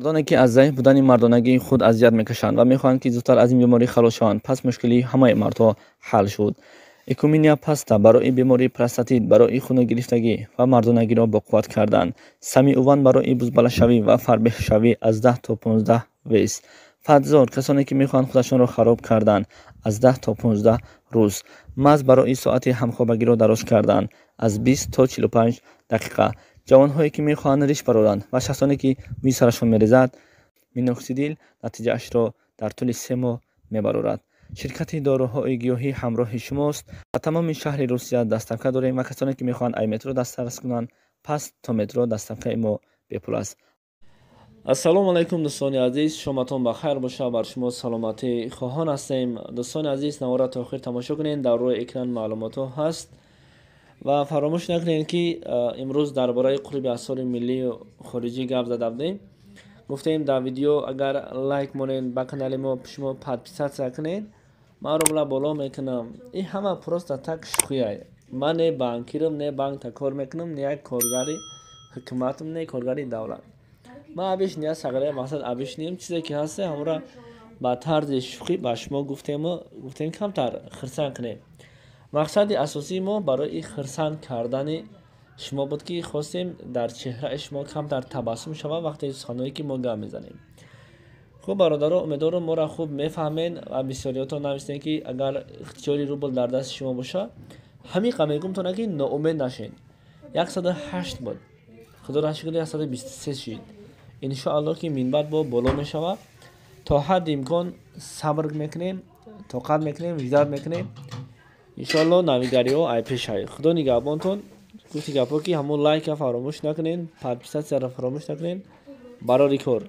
Мардоне, ки аз заиф будани мардонагии худ азият мекашанд ва мехоҳанд, ки зудтар аз ин беморӣ халос шаванд, пас мушкилии ҳамаи мардҳо ҳал шуд. Экуминия паста барои бемории простатит, барои хуногирифтагӣ ва мардонагиро боқувват кардан. Самиуван барои бузбалашавӣ ва фарбеҳшавӣ аз 10 то 15 вес. Фатзор, касоне, ки мехоҳанд худашонро хароб кардан, аз 10 то 15 рӯз. Маз барои соати ҳамхобагиро дароз кардан аз 20 то 45 дақиқа. Ҷавонҳое, ки мехоҳанд риш бароранд, ва шахсоне, ки мӯи сарашон мерезад, миноксидил натиҷаашро дар тӯли 3 моҳ мебарорад. Ширкати доруҳои гиёҳӣ ҳамроҳи шумост ва тамоми шаҳри Русия доставка дорем ва касоне, ки мехоҳанд ай метро дастрас кунанд, пас то метро доставкаи мо бепул аст. Ассалому алайкум, дӯстони азиз, шоматон ба хайр боша, бар шумо саломатӣ хоҳон ҳастем. Дӯстони азиз, навора то охир тамошо кунед, дар рӯи экран маълумотҳо ҳаст ва фаромӯш накунед, ки имрӯз дар бораи қурби асъори миллию хориҷӣ гап зада будем. Гуфтем, дар видео агар лайк монед, ба канали мо шумо подписаться кунед, ман рубла боло мекунам. Ин ҳама просто так шӯхия. Ман не банкирам, не банкта кор мекунам, не як коргари ҳукуматам, не коргари давлат. Ман обычный я сағира, мақсад обычный м. Чизе ки ҳаста, ҳамора ба тарзи шӯхӣ ба шумо гуфтему гуфтем, камтар хирсанд кунем. Мақсади асосии мо барои хирсанд кардани шумо буд, ки хостем дар чеҳраи шумо камтар табассум шавад, вақте суханҳое ки мо гап мезанем. Хуб, бародаро, умедворам, моро хуб мефаҳмед ва бисёриётон навистем, ки агар ихтиёри рубл дар дасти шумо бошад, ҳамиқа мегумтона, ки ноумед нашед. 108 буд, худоро шукр, 123 шид. Иншоалло, ки минбаъд бо боло мешавад. То ҳадди имкон сабр мекунем, тоқат мекунем, ждать мекунем. Иншоалло, навигариҳо ай пешай. Худо нигаҳбонтон. Гуфти гапҳо, ки ҳамон лайка фаромӯш накунед, подписаться ро фаромӯш накунед. Барори кор.